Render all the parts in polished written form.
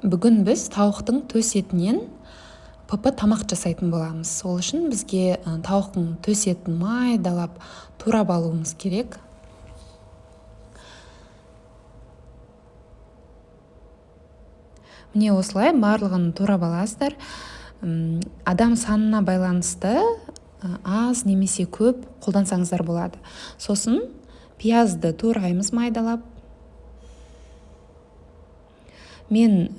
Бүгін біз тауықтың төс етінен ПП тамақ жасайтын боламыз. Ол үшін бізге тауықтың төс етін майдалап турап алуымыз керек. Міне осылай барлығын турап аласыздар. Адам санына байланысты аз немесе көп қолдансаңыздар болады. Сосын пиязды тураймыз майдалап. Мен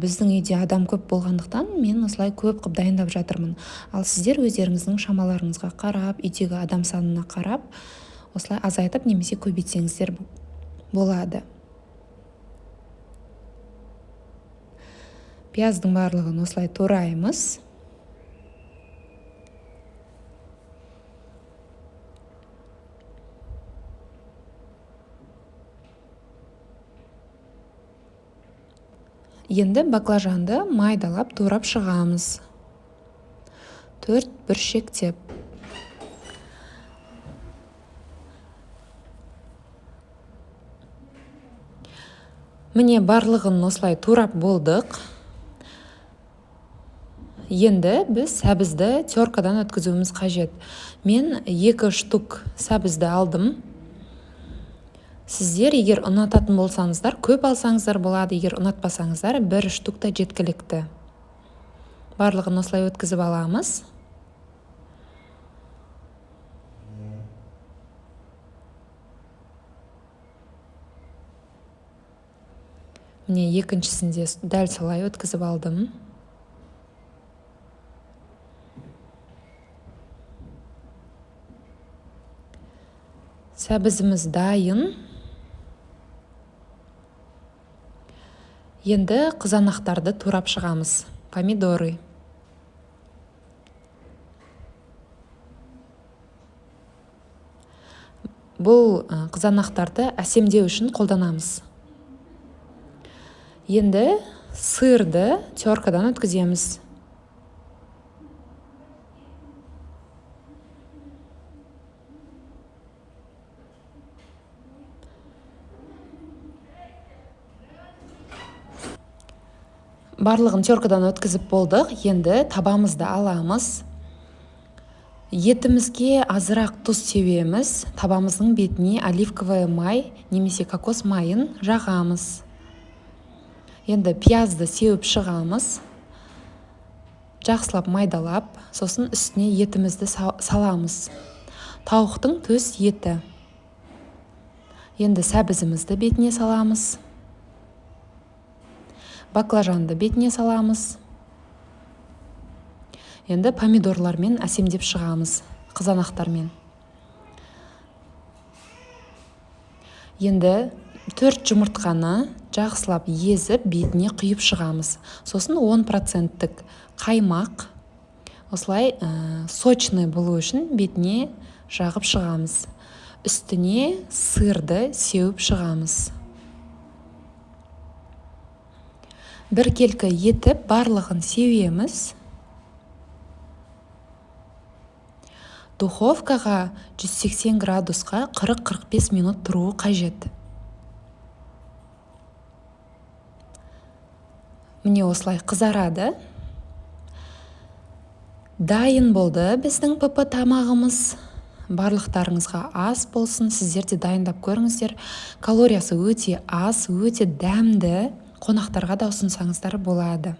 біздің үйде адам көп болғандықтан мен осылай көп қып дайындап жатырмын. Ал сіздер өздеріңіздің шамаларыңызға қарап, үйдегі адам санына қарап, осылай азайтып немесе көбейтсеңіздер болады. Пияздың барлығын осылай тураймыз. Енді баклажанды майдалап турап шығамыз. 4 бүршектеп. Міне барлығын осылай турап болдық. Енді біз сәбізді теркадан өткізуіміз қажет. Мен 2 штук сәбізді алдым. Сіздер егер ұнататын болсаңыздар, көп алсаңыздар болады, егер ұнатпасаңыздар, 1 штук та жеткілікті. Барлығын осылай өткізіп аламыз. Міне екіншісінде дәл солай өткізіп алдым. Сәбізіміз дайын. Енді қызанақтарды турап шығамыз. Помидоры. Бұл қызанақтарды әсемдеу үшін қолданамыз. Енді сырды теркадан өткіземіз. Барлығын теркадан өткізіп болдық. Енді табамызды аламыз. Етімізге азырақ тұз себеміз. Табамыздың бетіне оливковый май немесе кокос майын жағамыз. Енді пиязды сеуіп шығамыз. Жақсылап майдалап, сосын үстіне етімізді саламыз. Тауықтың төс еті. Енді сәбізімізді бетіне саламыз. Баклажанды бетіне саламыз. Енді помидорлармен әсемдеп шығамыз, қызанақтармен. Енді 4 жұмыртқаны жақсылап езіп бетіне құйып шығамыз. Сосын 10%-тік қаймақ осылай сочный болу үшін бетіне жағып шығамыз. Үстіне сырды сеуіп шығамыз. Біркелкі етіп барлығын сеуеміз. Духовкаға 180 градусқа 40-45 минут тұруы қажет. Міне осылай қызарады. Дайын болды біздің ПП тамағымыз. Барлықтарыңызға ас болсын, сіздер де дайындап көріңіздер. Калориясы өте аз, өте дәмді. Қонақтарға да ұсынсаңыздар болады.